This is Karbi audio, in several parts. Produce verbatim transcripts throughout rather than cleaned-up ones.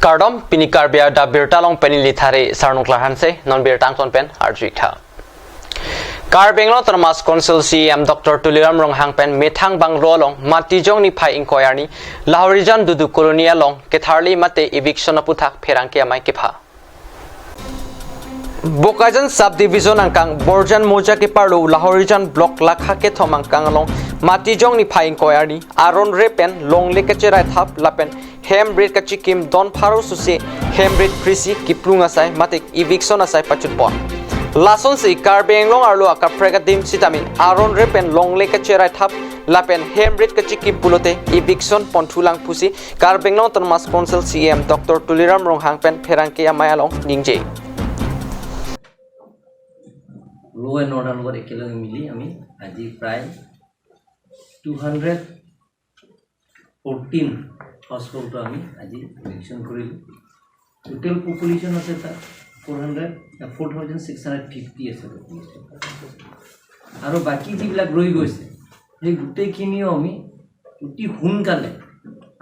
Kardom, pini Karbi Adap Abirta along pen neli Thare Sarnung Klarhanse, non birta angton pen arju-ik tha. Karbi Anglong Autonomous Council C E M Doctor Tuliram Ronghang pen methang banglo along Matijong niphai ingkoi arni Lahorijan Dudu Colony along ketharli mate eviction aputhak pherangke amei kepha. Bokajan Subdivision angkang Borjan Mouja keparlo Lahorijan Block lakha kethom angkang along Matijong niphai ingkoi arni aron re pen longle kacherai thap lapen hem rit kachikim don pharo suse hem rit krisi kiplung asai mate eviction asai pachutpon. Lasonsi Karbi Anglong arlo akaprek adim sitame aron re pen longle kacherai thap lapen hem rit kachikim pulote eviction ponthulang pusi Karbi Anglong Autonomous Council C E M Doctor Tuliram Ronghang pen pherangke amei along ningje. Law and order লগত একেলগে মিলি আমি আজি প্ৰায় two hundred fourteen হাউচহোল্ডটো আমি আজি ইভিকশ্যন কৰিলোঁ। টোটেল পপুলেশ্যন আছে তাত four hundred, four thousand six hundred fifty আছে পপুলেশ্যন। আৰু বাকী যিবিলাক ৰৈ গৈছে, সেই গোটেইখিনিও আমি অতি সোনকালে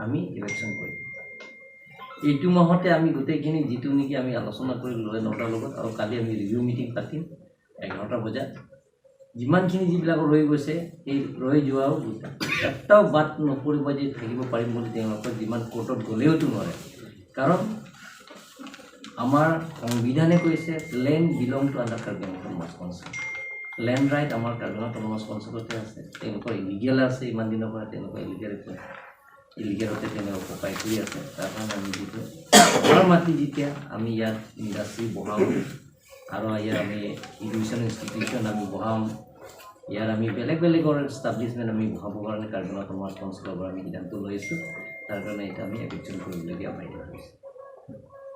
আমি ইভিকশ্যন কৰিম। এইটো মাহতে আমি গোটেইখিনি যিটো নেকি আমি আলোচনা কৰিলোঁ ল' এণ্ড অৰ্ডাৰ লগত, আৰু কালি আমি ৰিভিউ মিটিং পাতিম এঘাৰটা বজাত। যিমানখিনি যিবিলাক ৰৈ গৈছে, সেই ৰৈ যোৱাও এটাও বাদ নপৰিব যে থাকিব পাৰিম বুলি তেওঁলোকৰ যিমান কোৰ্টত গ'লেওতো নোৱাৰে। কাৰণ আমাৰ সংবিধানে কৈছে, "Land belong to under Karbi Anglong Autonomous Council।" Land right আমাৰ কাৰ্বি আংলং অট'নমাছ কাউন্সিলতে আছে। তেওঁলোকৰ ইলিগেল আছে, ইমান দিনৰ পৰা তেওঁলোকৰ ইলিগেল আছে, ইলিগেলতে তেওঁলোকে অকুপাই কৰি আছে। তাৰ কাৰণে আমি যিটো আমাৰ মাটি যেতিয়া আমি ইয়াত ইণ্ডাষ্ট্ৰী বহাম আৰু ইয়াত আমি এডুকেশ্যন ইনষ্টিটিউশ্যন আমি বহাম, ইয়াত আমি বেলেগ বেলেগৰ এষ্টাব্লিছমেণ্ট আমি বহাবৰ কাৰণে কাৰ্বি আংলং অট'নমাছ কাউন্সিলৰ পৰা আমি সিদ্ধান্ত লৈছোঁ। তাৰ কাৰণে এতিয়া আমি এভিকশ্যন কৰিবলগীয়া বাধ্য হৈছে।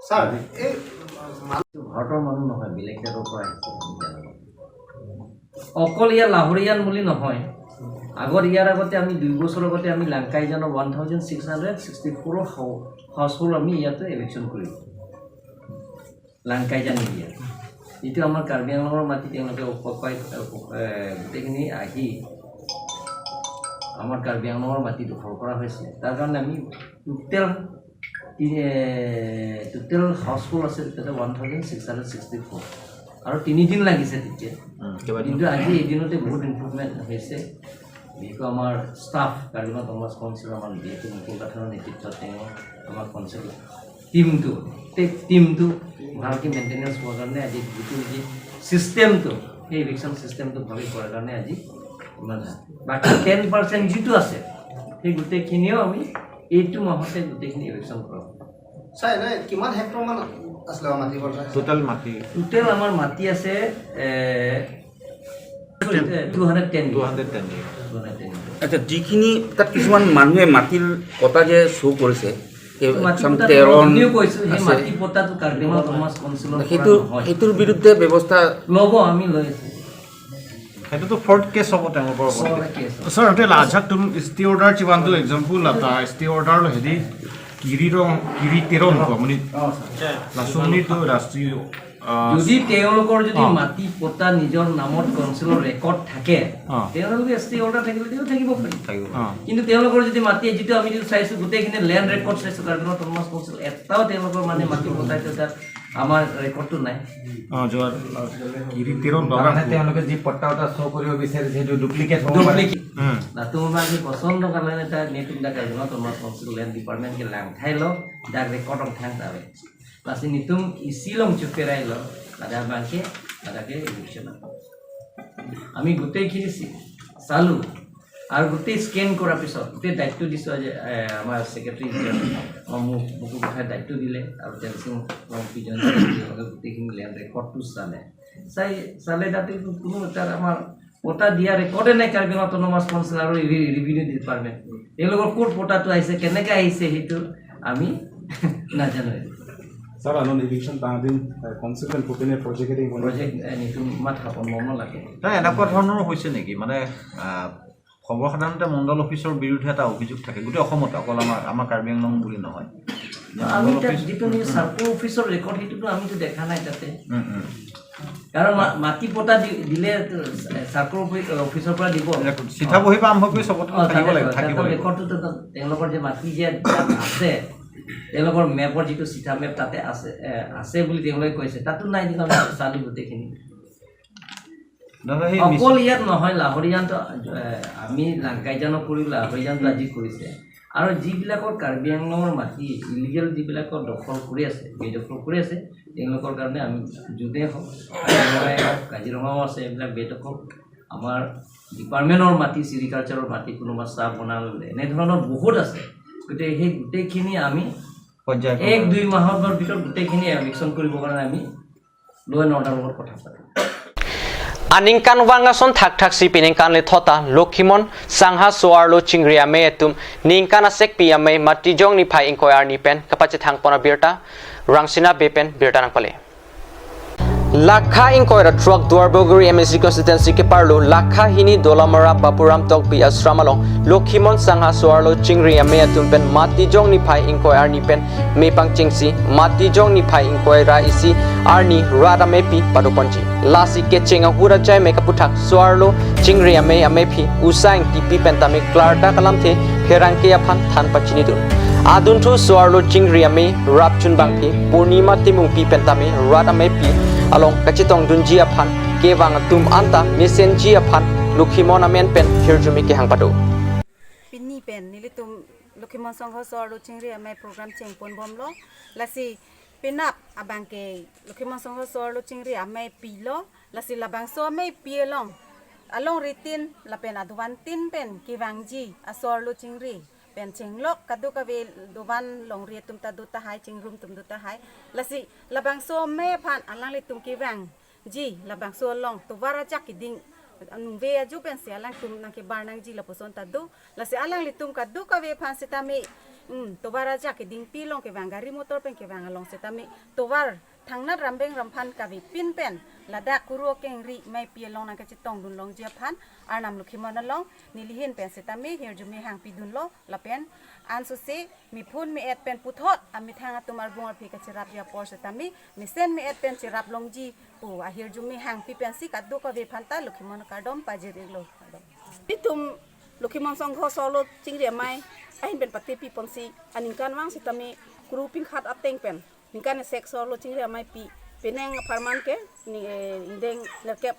ছাৰ, এই ভাৰতৰ মানুহ নহয়, বেলেগ দেশৰ পৰা আহিছে, আমি জানো। অকল ইয়াৰ লাহৰীয়ান বুলি নহয়, আগত, ইয়াৰ আগতে আমি দুই বছৰ আগতে আমি লাংকাইজানৰ one thousand six hundred sixty four household আমি ইয়াতে এভিকশ্যন কৰিলোঁ। লাংকাইজান এৰিয়া, যিটো আমাৰ কাৰ্বি আংলঙৰ মাটি তেওঁলোকে অকুপাই, এ, গোটেইখিনি আহি আমাৰ কাৰ্বি আংলঙৰ মাটি দখল কৰা হৈছে। তাৰ কাৰণে আমি টোটেল তি-, এ, টোটেল হাউচহোল্ড আছে তাতে one thousand six hundred sixty four. আৰু তিনিদিন লাগিছে তেতিয়া। উম, কেইবাদিনো। কিন্তু আজি এদিনতে বহুত ইম্প্ৰুভমেণ্ট হৈছে। বিশেষকৈ আমাৰ ষ্টাফ, কাৰ্বি আংলং অট'নমাছ কাউন্সিলৰ আমাৰ বিশেষকৈ মুকুল কাথাৰৰ নেতৃত্বত তেওঁ আমাৰ কাউন্সিল টিমটো, টেক টিমটো ভালকৈ মেইনটেনেন্স হোৱাৰ কাৰণে আজি যিটো নেকি ছিষ্টেমটো, সেই ইভিকশ্যন ছিষ্টেমটো ভালকৈ কৰাৰ কাৰণে আজি ইমান ভাল। বাকী টেন পাৰ্চেণ্ট যিটো আছে, সেই গোটেইখিনিও আমি এইটো মাহতে গোটেইখিনি ইভিকশ্যন কৰাম। ছাৰ, এনে কিমান হেক্টৰ মান আছিলে আমাৰ মাটি পঞ্চায়ত? টোটেল মাটি? টোটেল আমাৰ মাটি আছে, এ, two hundred ten. Two hundred ten. Two hundred ten. আচ্ছা, যিখিনি তাত কিছুমান মানুহে মাটিৰ পটা যে শ্ব' কৰিছে, সেই মাটি চাম পটাটো তেৰ মই অধুনিও কৈছোঁ, সেই আছে। মাটি পটাটো কাৰ্বি আংলং অট'নমাছ কাউন্সিলৰ পৰা সেইটো, নহয়। সেইটোৰ বিৰুদ্ধে ব্যৱস্থা ল'ব, আমি লৈ আছোঁ। সেইটোতো ফ'ৰ্থ কেছ হ'ব তেওঁলোকৰ ওপৰত। ফ'ৰ্থ কেছ হ'ব। ছাৰ, এতিয়া লাজা টুম ষ্টে অৰ্ডাৰ যিমানটো এক্সাম্পল এটা, ষ্টে অৰ্ডাৰ হেৰি কিৰি ৰং, কিৰি তেৰ নক'ব, মানে, অ, ছাৰ। লাচুমনিটো ৰাষ্ট্ৰীয়, আহ, যদি তেওঁলোকৰ যদি অ। মাটি পটা নিজৰ নামত কাউন্সিলৰ ৰেকৰ্ড থাকে, অ। তেওঁলোকে ষ্টে অৰ্ডাৰ থাকিলে তেওঁ থাকিব পাৰিব। থাকিব। অ। কিন্তু তেওঁলোকৰ যদি মাটি, যিটো আমি যিটো চাইছোঁ, গোটেইখিনি লেণ্ড ৰেকৰ্ড চাইছোঁ, কাৰ্বি আংলং অট'নমাছ কাউন্সিল এটাও তেওঁলোকৰ মানে মাটি পটা এতিয়া তাত আমাৰ ৰেকৰ্ডটো নাই। অ, যোৱা, আহ, কিৰি তেৰ তাৰমানে লগাম। তেওঁলোকে যি পট্টা এটা শ্ব' কৰিব বিচাৰিছে, সেইটো ডুপ্লিকেট হ'ব পাৰে। ডুপ্লিকেট। উম। Nah, tumang ke kosong dong karena ta netum dak karena Autonomous Council Land Department ke langthai lo, dak record ong thang tawe. Lasi netum isi long chuperai lo, ada bangke, ada ke eviction. আমি গোটেইখিনি চি-, চালোঁ আৰু গোটেই স্কেন কৰাৰ পিছত গোটেই দায়িত্ব দিছোঁ আজি, এ, আমাৰ ছেক্ৰেটাৰী, আমাৰ মু-, মুকুল কথাই দায়িত্ব দিলে আৰু টেনচিং পিজন গোটেইখিনি লেণ্ড ৰেকৰ্ডটো চালে। চাই, চালে তাতে কোনো তাত আমাৰ পটা দিয়া ৰেকৰ্ডে নাই কাৰ্বি আংলং অট'নমাছ কাউন্সিল আৰু ৰি-, ৰেভিনিউ ডিপাৰ্টমেণ্ট। তেওঁলোকৰ ক'ত পটাটো আহিছে, কেনেকে আহিছে সেইটো আমি নাজানো। Sir, ano eviction tangdin, eh, konsekwent putene project edi, project, eh, nitum mat hapon momo lake. নাই, এনেকুৱা ধৰণৰ হৈছে নেকি? মানে, আহ, সৰ্বসাধাৰণতে মণ্ডল অফিচৰ বিৰুদ্ধে এটা অভিযোগ থাকে গোটেই অসমতে, অকল আমাৰ, আমাৰ কাৰ্বি আংলং বুলি নহয়। আমি মণ্ডল তাত অফিচ যিটো নেকি উম, উম। চাৰ্কল অফিচৰ ৰেকৰ্ড, সেইটোতো আমিতো দেখা নাই তাতে। উম, উম। কাৰণ মা-, মাটি পটা দি-, দিলে তো চাৰ্কল অফি-, অফিচৰ পৰা দিব। চিঠা বহী পৰা আৰম্ভ কৰি চবতে অ, থাকিব তাতে লাগে, হয়। থাকিব তাতে লাগিব। ৰেকৰ্ডটো তো তেওঁলোকৰ যে মাটি যে আছে, তেওঁলোকৰ মেপৰ যিটো চিঠা মেপ তাতে আছে, এ, আছে বুলি তেওঁলোকে কৈছে, তাতো নাই বুলি আমি চালো গোটেইখিনি। নহয়, সেই অকল মিছ- ইয়াত নহয়, লাহৰিয়ানতো, এ, আমি লাংকাইজানো কৰিলো, লাহৰিয়ানতো আজি কৰিছে। আৰু যিবিলাকৰ কাৰ্বি আংলঙৰ মাটি ইলিগেল যিবিলাকৰ দখল কৰি আছে, বেদখল কৰি আছে, তেওঁলোকৰ কাৰণে আমি জুনে হওক, কাজিৰঙাই হওক, কাজিৰঙাও আছে এইবিলাক বেদখল। আমাৰ ডিপাৰ্টমেণ্টৰ মাটি, চিৰিকালচাৰৰ মাটি, কোনোবা চাহ বনালে, এনেধৰণৰ বহুত আছে। গতিকে সেই গোটেইখিনি আমি পৰ্যায়ক্ৰমে এক দুই মাহৰ ভিতৰত গোটেইখিনি এভিকশ্যন কৰিবৰ কাৰণে আমি ল' এণ্ড অৰ্ডাৰৰ লগত কথা পাতিম। Aningkanvang ason thakthak si peningkan le thota Lokhimon Sangha so-arlo chingri amei atum ningkan asekpi amei Matijong niphai ingkoi arni pen kapachethang pon abirta Rangsina Bey pen birta nangpale. Lakha ingkoi ra throk Duarbagori M A C constituency keparlo Lakha hini Dolamara Bapuram Tokbi Ashram along Lokhimon Sangha so-arlo chingri amei atum pen Matijong niphai ingkoi arni pen mei pangchengsi Matijong niphai ingkoi ra isi arni rat ameipi padoponji. Lasi kecheng ahut ajai mei kaputhak so-arlo chingri amei ameiphi Usang Tipi pen tame klardak alamthe pherangke aphan than pachinidun. Adunthu so-arlo chingri amei rapchun bangphi Purnima Timungpi pen tame rat ameipi along kachetongdunji aphan kevang atum anta mesenji aphan Lokhimon amen pen hirjume kehang pado. Pini pen nelitum Lokhimon Sangha so-arlo chingri amei program chengponbomlo. Lasi penap abangke Lokhimon Sangha so-arlo chingri ameipi lo. Lasi labangso ameipi along, alongritin lapen adovan tin pen kevangji aso-arlo chingri pen chenglok kadokave dovan longri atum ta do tahai, chingrum atum do tahai. Lasi labangso amei aphan alanglitum kevangji labangso along tovar ajak keding, ningve aju pensi alangtum nangkebar nangji lapuson ta do. Lasi alanglitum kadokave aphan sitame, hmm, tovar ajak kedingpi along kevang, gari motor pen kevang along sitame tovar thangnat rambeng ramphan kavepin pen ladak kuru akengri ameipi along nangkachetongdun longji aphan Arnam Lokhimon along nelihin pen sitame hirjume hangpidunlo. Lapen ansose mephun me-et pen puthot amethang atum arbung arphi kacherapji apor sitame mesen me-et pen cherap longji pu ahirjume hangpi pensi kadokave aphan ta Lokhimon akardom pajir-iklo, kardom. Itum Lokhimon Sangha so-arlo chingri amei ahin pen patepi ponsi aningkanvang sitame kuru pingkhat ateng pen ningkan isek so-arlo chingri ameipi penang apharman ke ni, eh, ingdeng nerkep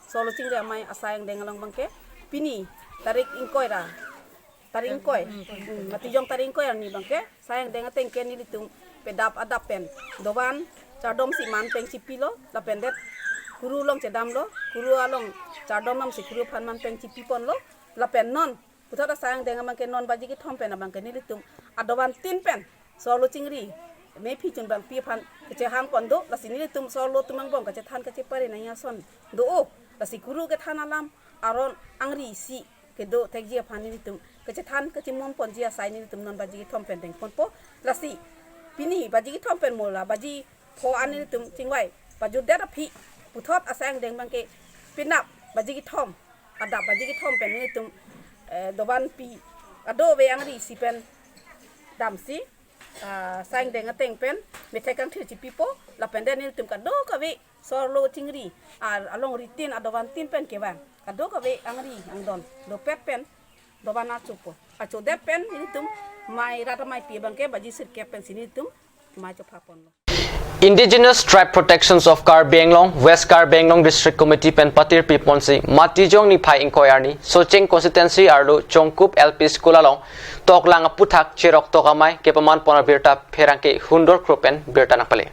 so-arlo chingri amei asai angdeng along abangke pini tarik ingkoi ra, tarik ingkoi, hmm, Matijong tarik ingkoi arni abangke sai angdeng ateng ke nelitum pedap adap pen dovan chardomsi man peng chipilo. Lapen det kuru along chedamlo, kuru along chardom damsi kuru aphan man peng chipiponlo. Lapen non puthot asai angdeng abangke non baji kethom pen abangke nelitum adovan tin pen so-arlo chingri amei phichun bangpi aphan kechehangpon do. Lasi nelitum so-arlo atum angbong kachethan kachepare nangji ason do-o. Lasi kuru kethan alam aron angri isi kedo thekji aphan nelitum kachethan kachemunponji asai nelitum non baji kethom pen dengponpo. Lasi pini baji kethom pen mo la baji pho an nelitum chingvai pajutdet aphi puthot asai angdeng abangke penap baji kethom, adap baji kethom pen nelitum, eh, dovan pi kadokave angri isi pen damsi, ah, sai angdeng ateng pen methek kangthir chipipo. Lapen det nelitum kadokave so-arlo chingri, ah, alongritin adovan tin pen kevang kadokave angri angdon dopet pen dovan achopo. Achodet pen nelitum mei rat ameipi abangke baji sirkep pensi nelitum mei chophaponlo. Indigenous Tribe Protections of Karbi Anglong, West Karbi Anglong District Committee pen patirpi ponsi Matijong niphai ingkoi arni Socheng constituency arlo Chongkup L P School along toklang aputhak cheroktok amei kepamanpon abirta pherangke Hundor Kro pen birta nangpale.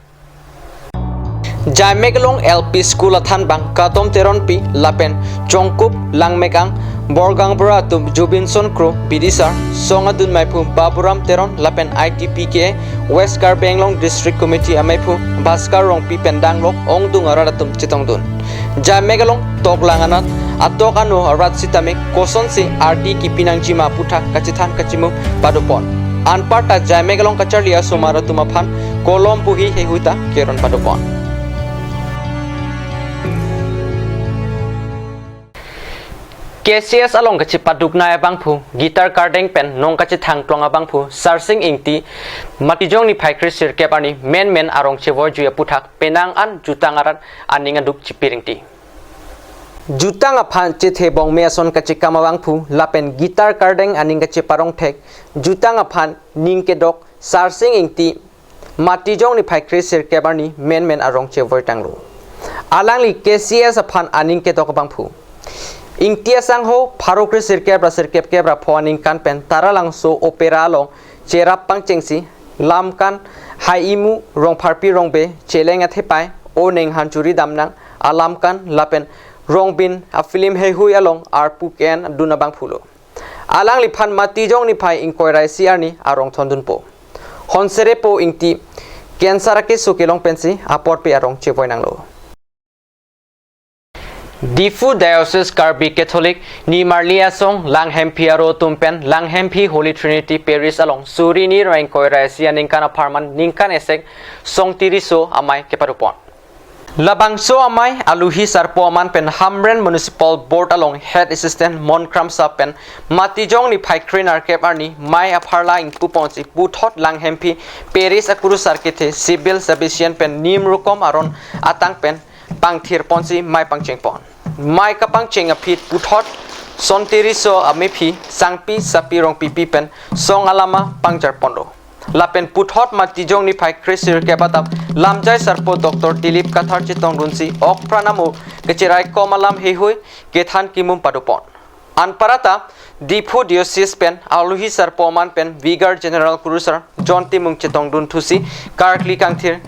Jaimeklong L P School athanbang Kadom Teronpi lapen Chongkup, Langmekang, Borgangbura atum Jubinson Kro, Bidisar, song adun meiphu Baburam Teron lapen I T P K A West Karbi Anglong District Committee ameiphu Bhaskar Rongpi pen danglok ongdung arat atum chetongdun. Jaimeklong toklang anat atok ano arat sitame kosonsi ardi kipi nangjima aputhak kachethan kachimum padopon. Anparta Jaimeklong kacharli asomar atum aphan kolom buhi hehuta keron padopon. K C S along kachepaduknei abangphu guitar kardeng pen nong kachethangklong abangphu Sarsing Ingti Matijong niphai kre sirkep arni menmen arong chevorjui aputhak penang an jutang arat aning aduk chipiringti. Jutang aphan chethe bongme ason kachekam abangphu lapen guitar kardeng aning kacheparong thek, jutang aphan ning kedok Sarsing Ingti, Matijong niphai kre sirkep arni menmen arong chevoi tanglo. Alangli K C S aphan aning kedok abangphu. Ingti asangho pharo kre sirkep ra sirkep kep ra pho aningkan pen Taralangso Opera along cherap pangchengsi, Lamkan, Hai Imu, Rongpharpi Rongbe, Cheleng Athepai, O Neng Hanchuri Damnang alamkan lapen Rongbin afilm heihui along arpu ke-en dun abangphulo. Alangliphan Matijong niphai ingkoi ra isi arni arong thondunpo. Honserepo Ingti cancer akeso kelong pensi aporpe arong chevoi nanglo. Diphu Diocese Karbi Catholic nimarli asong Langhemphi aro atum pen Langhemphi Holy Trinity Parish along suri ni ra ingkoi ra isi aningkan apharman ningkan esek Songti Riso amei kepadopon. Labangso amei aluhi sarpo aman pen Hamren Municipal Board along Head Assistant Mon Kramsa pen Matijong niphai kre nerkep arni mei apharla ingpuponsi puthot Langhemphi Parish akurusar kethe Sibyl Sebastian pen nim rukom aron atang pen pangthirponsi mei pangchengpon. Mei kapangcheng aphi puthot Songti Riso amephi Sangpi Sapi Rongpipi pen song alama pangjarponlo. Lapen puthot Matijong niphai kre sirkep adap lamjai sarpo Doctor Dilip Kathar chetongdunsi okpran amo kacheraikom alam heihui kethan kimum padopon. Anparta Diphu Diocese pen aluhi sarpo aman pen Vicar General Kurusar John Timung chetongdun thusi karkli kangthir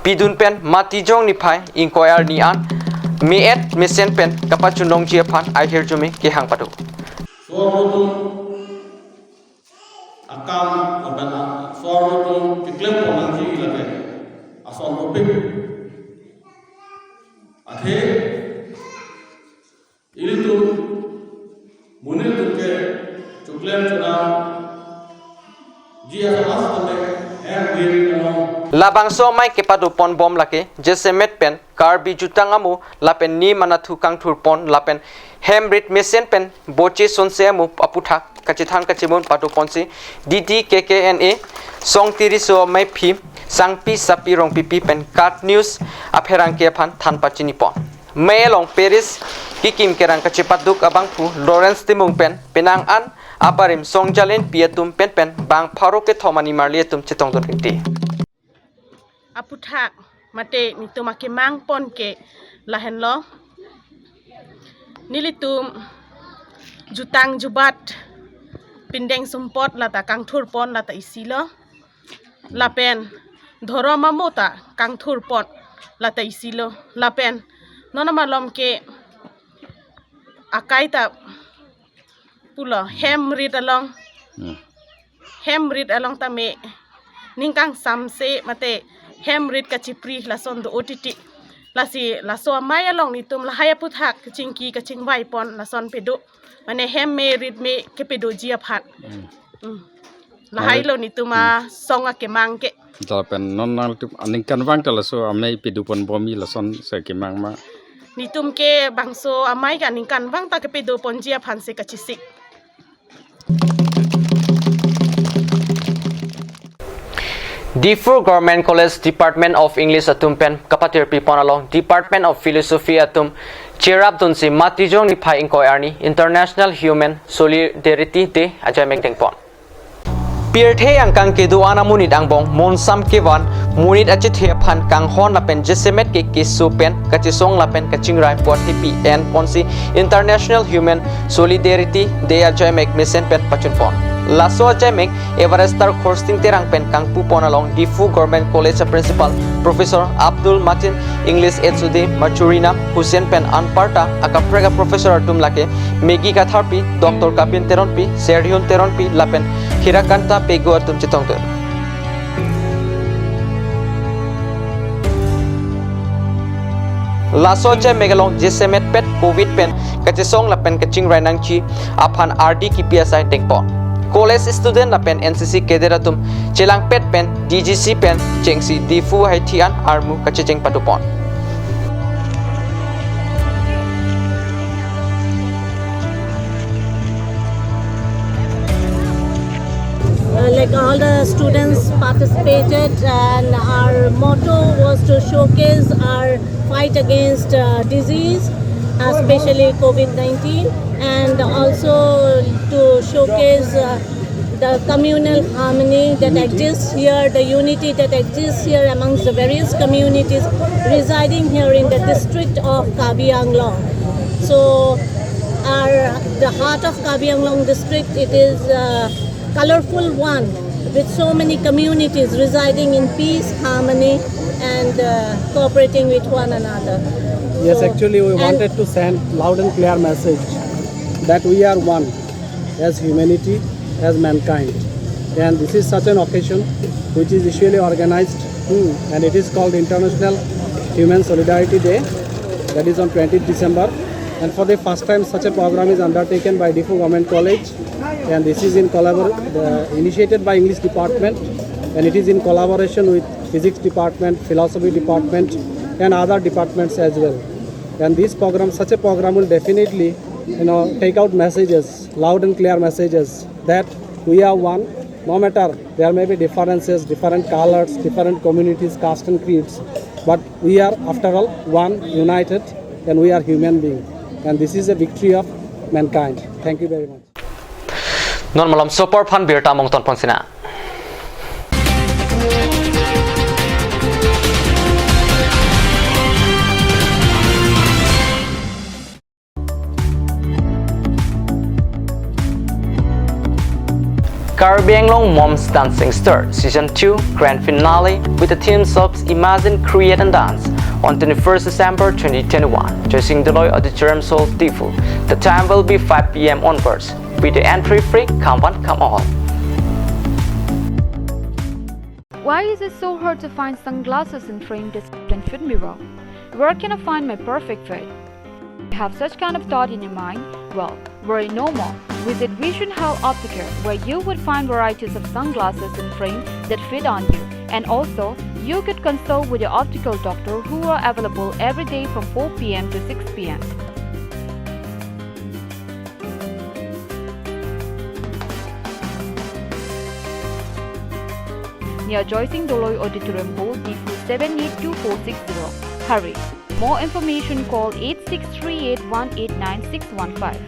pidun pen Matijong niphai ingkoi arni an me-et mesen pen kapachunlongji aphan ahirjume kehang pado. Sorbo atum akam lapen a-, sorbo atum keklempon nangji lake asorbo pik. Athe ilitum monit atum ke chuklem chunam ji aso aste hem rit nang. Labangso amei kepadopon bom lake jasemet pen Karbi jutang amo lapen nim anathu kangthurpon lapen hem rit mesen pen boche sonse amo aputhak kachethan kachemun padoponsi D D K K N A Songti Riso amephi Sangpi Sapi Rongpipi pen KAT News apherangke aphan than pachinipon. Mei along Parish kekim kerang kachepaduk abangphu Lawrence Timung pen penang an abarim song jalenpi atum pen pen bang pharo kethom animarli atum chetongdun ringti. Aputhak mate nitum akemangpon ke lahenlo. Nelitum jutang jubat pindeng sumpot lata kangthurpon lata isilo. Lapen dhorom amo ta kangthurpon lata isilo. Lapen non amalom ke akai ta pulo hem rit along. Hmm. Hem rit along tame ning kangsamse mate hem rit kachipri lason do O T T. Lasi laso amei along nitum lahai aputhak kachingki kachingvaipon lason pado. Mane hem me rit me kepadoji aphan. Hmm. Hmm. Lahai lo nitum asong akemang ke. Lapen non nangtum aningkanvang ta laso amei padopon bomji lason si kemang ma? Nitum ke bangso amei ke aningkanvang ta kepadoponji aphansi kachesik. Diphu Government College Department of English atum pen kapatirpipon along Department of Philosophy atum cherapdunsi Matijong niphai ingkoi arni International Human Solidarity Day ajaimek dengpon. Pirthe angkang kedo-an amonit angbong monsam kevan, monit achethe aphan kanghon lapen jasemet ke keso pen kachesong lapen kachingrai puat hepi enponsi International Human Solidarity Day ajaimek mesen pen pachunpon. Laso ajaimek Everestar Khorsing Terang pen kangpupon along Diphu Government College a Principal Professor Abdul Matin, English H O D Machurina Hussain pen anparta akaprek a professor atum lake Maggie Katharpi, Doctor Kapin Teronpi, Serhion Teronpi lapen Hirakanta Pegu atum chetongdun. Laso ajaimek along jasemet pet Covid pen kachesong lapen kachingrai nangji aphan ardi kipi asai dengpon. College student lapen N C C cadet atum chelangpet pen D G C pen chengsi Diphu haithi an armu kachecheng padopon. Uh, like, all the students participated, and our motto was to showcase our fight against, uh, disease, especially Covid nineteen, and also to showcase, uh, the communal harmony that exists here, the unity that exists here amongst the various communities residing here in the district of Karbi Anglong. So, our, the heart of Karbi Anglong district, it is a colorful one with so many communities residing in peace, harmony, and uh, cooperating with one another. Yes, So, actually, we and wanted to send loud and clear message that we are one as humanity, as mankind. And this is such an occasion which is usually organized, hmm, and it is called International Human Solidarity Day, that is on twentieth December. And for the first time, such a program is undertaken by Diphu Government College, and this is in collabor-, uh, initiated by English Department, and it is in collaboration with Physics Department, Philosophy Department, and other departments as well. And this program, such a program will definitely, you know, take out messages, loud and clear messages that we are one, no matter there may be differences, different colors, different communities, caste and creeds, but we are, after all, one, united, and we are human being. And this is a victory of mankind. Thank you very much. Non malom sopor aphan birta mongton pon sina. Karbi Anglong Moms Dancing Star Season two Grand Finale with the themes of Imagine, Create and Dance on twenty-first December twenty twenty-one, Joysing Doloi Auditorium, Seoul, Diphu. The time will be five p m onwards. With the entry free, come one, come all. Why is it so hard to find sunglasses in frame, description, fit mirror? Where can I find my perfect fit? You have such kind of thought in your mind? Well, worry no more. Visit Vision Health Optical, where you would find varieties of sunglasses in frame that fit on you. And also, you could consult with your optical doctor, who are available every day from four p m to six p m. Near Joysing Doloi Auditorium, Seoul, Diphu seven eight two four six zero. Hurry! More information, call eight six three eight one eight nine six one five.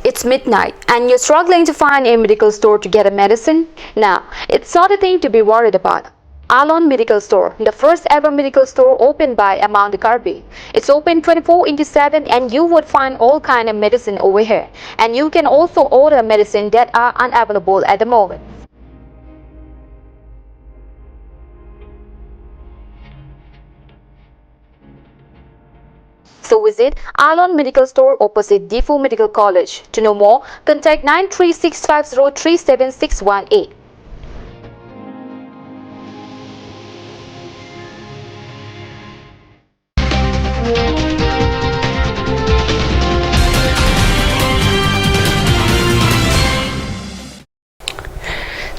It's midnight and you're struggling to find a medical store to get a medicine? Now, it's not a thing to be worried about. Alon Medical Store, the first ever medical store opened by Amang the Karbi. It's open twenty-four into seven and you would find all kind of medicine over here. And you can also order medicine that are unavailable at the moment. So visit Alon Medical Store opposite Diphu Medical College. To know more, contact nine three six five zero three seven six one eight.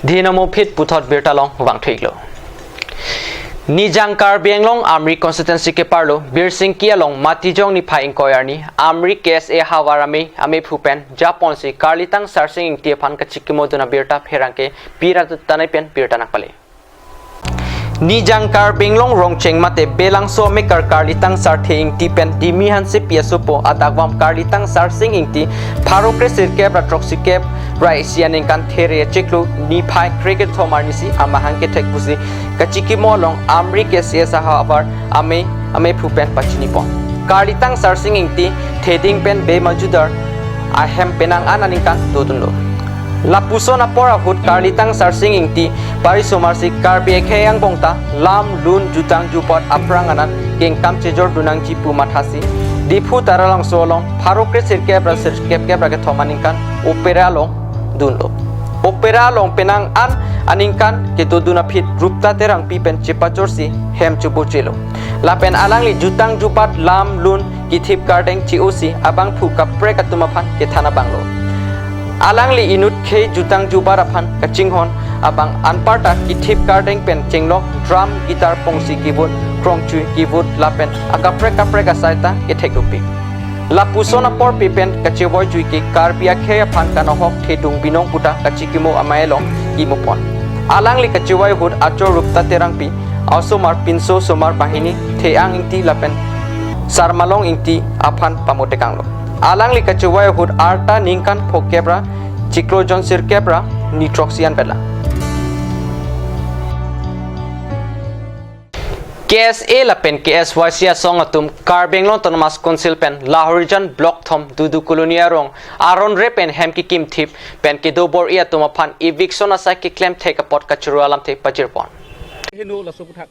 Dhinamo phit puthot birta along vangthu-iklo. Nijang Karbi Anglong Amri constituency keparlo Birsingki along Matijong niphai ingkoi arni Amri K S A havar amei, ameiphu pen japonsi Karlitang Sarsing Ingti aphan kachikimodun abirta pherangke Pi Ratu Tanai pen birta nangpale. Nijang Karbi Anglong Rongcheng mate Belangso amekar Karlitang Sarthe Ingti pen Dimi Hansepi asopo adakvam Karlitang Sarsing Ingti pharo kre sirkep ra throksi kep ra isi aningkan there achiklo niphai kre kethom arnisi amahang kethek pusi kachikimo along Amri K S A havar amei, ameiphu pen pachinipon. Karlitang Sarsing Ingti theding pen be majudar ahem penang an aningkan dodunlo. Lapuson apor ahut Karlitang Sarsing Ingti parisomarsi Karbi akhei angbong ta lam, lun, jutang jubat aphrang anan kengkam chejordun nangji pu mathasi Diphu Taralangso along pharo kre sirkep ra sirkep kep ra kethom aningkan opera along dunlo. Opera along penang an aningkan kedodun aphi Rupta Terangpi pen chepachorsi hem chobojelo. Lapen alangli jutang jubat, lam, lun, kithip kardeng che-osi abangphu kaprek atum aphan kethan abanglo. Alangli inut khei jutang jubat aphan kachinghon abang anparta kithip kardeng pen chenglok drum, guitar pongsi keyboard, krongchui, keyboard lapen akaprek kaprek asai ta kethek dopik. Lapuson apor pi pen kachevoijui ke Karbi akhei aphan kanohok thedung binong puta kachikimo amei along kimopon. Alangli kachevoi ahut achor Rupta Terangpi, osomar pinso osomar banghini, Theyang Ingti lapen Sarmalong Ingti aphan pamotekanglo. Alangli kachuvai ahut arta ningkan phokep ra chiklo jon sirkep ra ni throksi an pela. K S A lapen K S Y C asong atum Karbi Anglong Autonomous Council pen Lahorijan Block thom Dudu Colony arong aron re pen hem kekimthip pen kedo bor-i atum aphan eviction asai keklem thek apot kachoro alamthe pajirpon. Heno laso aputhak.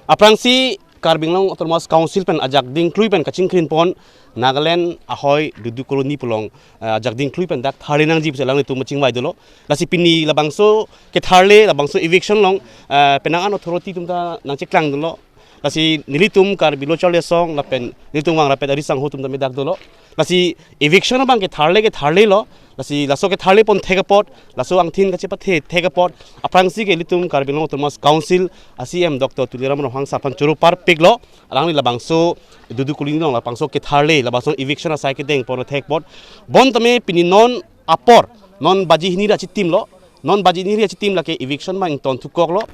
Aphrangsi Karbi Anglong Autonomous Council pen ajak dingklui pen kachingkrinpon Nagaland ahoi Dudu Colony pu along, eh, ajak dingklui pen dak tharle nangji pusi alanglitum chingvai dolo. Lasi pini labangso ketharle, labangso eviction along, eh, penang an authority atum ta nangcheklang dolo. Lasi nelitum Karbi Lo Charli Asong lapen nelitum vang rapet ari sangho atum ta me dak dolo. Lasi eviction abang ketharle ketharlelo. Lasi laso ketharlepon thek apot, laso angthin kachepathe thek apot aphrangsi ke ilitum Karbi Anglong Autonomous Council a C E M Doctor Tuliram Ronghang sar aphan choro parpiklo. Alangli labangso Dudu Colony along labangso ketharle, labangso eviction asai kedengpon thek apot. Bonta me pini non apor, non baji hini ra chitimlo. Non baji hini ra chitim lake eviction abang ington thukoklo.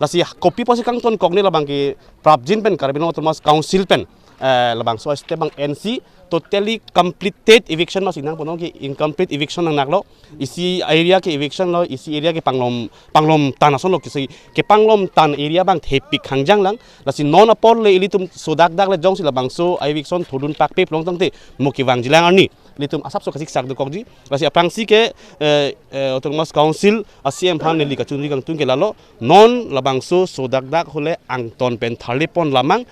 Lasi kopi pusi kangtonkok ne labang ke prapjin pen Karbi Anglong Autonomous Council pen, eh, labangso step abang ensi totally completed eviction masi nangponlo ke incomplete eviction nangnaklo. Isi area ke eviction lo, isi area ke panglom, panglom tan asonlo, kisi kepanglom tan area abang thepik hangjang lang. Lasi non apor le ilitum sodakdak le jongsi labangso eviction thodun pakpe pulo tangte mo kevangji lang arni ilitum asapso kasiksak dokokji. Lasi aphrangsi ke, eh, eh, Autonomous Council a C E M aphan neli kachunri kangtung ke lalo, non labangso sodakdak hule angton pen tharlepon lamang.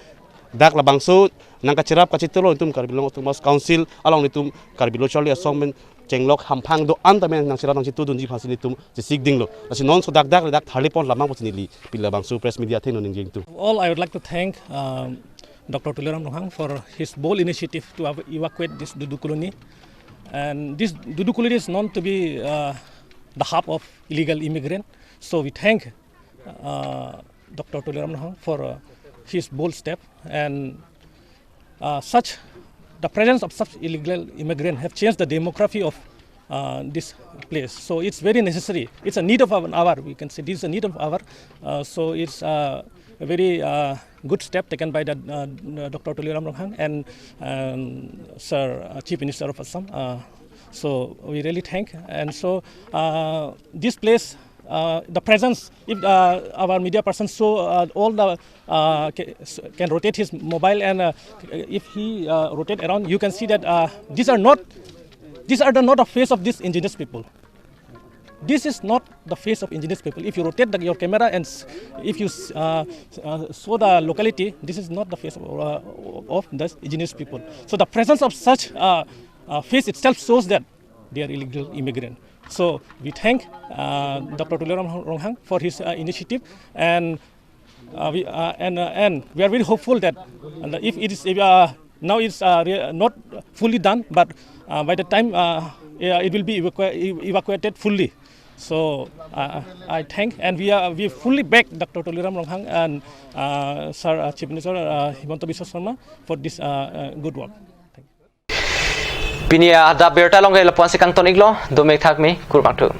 Dak labangso nangkacherap kachetonglo itum Karbi Anglong Autonomous Council along itum Karbi Lo Charli Asong pen chenglok hamphang do-an tame nangcherap nangchetongdunji aphansi itum chesik dinglo. Lasi non sodakdak le dak tharlepon lamang pusi neli pila labangso press media athengno ningje ingtung. All, I would like to thank, um, Doctor Tuliram Ronghang for his bold initiative to ev-, evacuate this Dudu Colony. And this Dudu Colony is known to be, uh, the hub of illegal immigrant. So we thank, uh, Doctor Tuliram Ronghang for, uh, his bold step. And, uh, such, the presence of such illegal immigrant have changed the demography of, uh, this place. So it's very necessary. It's a need of our, our, we can say this is a need of our. Uh, so it's, uh, a very, uh, good step taken by the, uh, Doctor Tuliram Ronghang and, um, Sir, uh, Chief Minister of Assam. Uh, so we really thank. And so, uh, this place, uh, the presence, if, uh, our media person show, uh, all the, uh, ca-, can rotate his mobile and, uh, if he, uh, rotate around, you can see that, uh, these are not, these are the not a face of these indigenous people. This is not the face of indigenous people. If you rotate the, your camera and s-, if you s-, uh, s-, uh, show the locality, this is not the face of, uh, of the indigenous people. So the presence of such, uh, uh, face itself shows that they are illegal immigrant. So we thank, uh, Doctor Tuliram Ronghang for his, uh, initiative, and, uh, we, uh, and, uh, and we are very hopeful that, uh, if it is, uh, now it's, uh, re-, not fully done, but, uh, by the time, uh, yeah, it will be evacua-, ev-, evacuated fully. So, uh, I thank, and we are, we fully back Doctor Tuliram Ronghang and, uh, Sir, uh, Chief Minister, uh, Himanta Biswa Sarma for this, uh, uh, good work. Thank you. Pini adap abirta along ke lapu-ansi kangton-iklo, dome thakme, kurvangthu.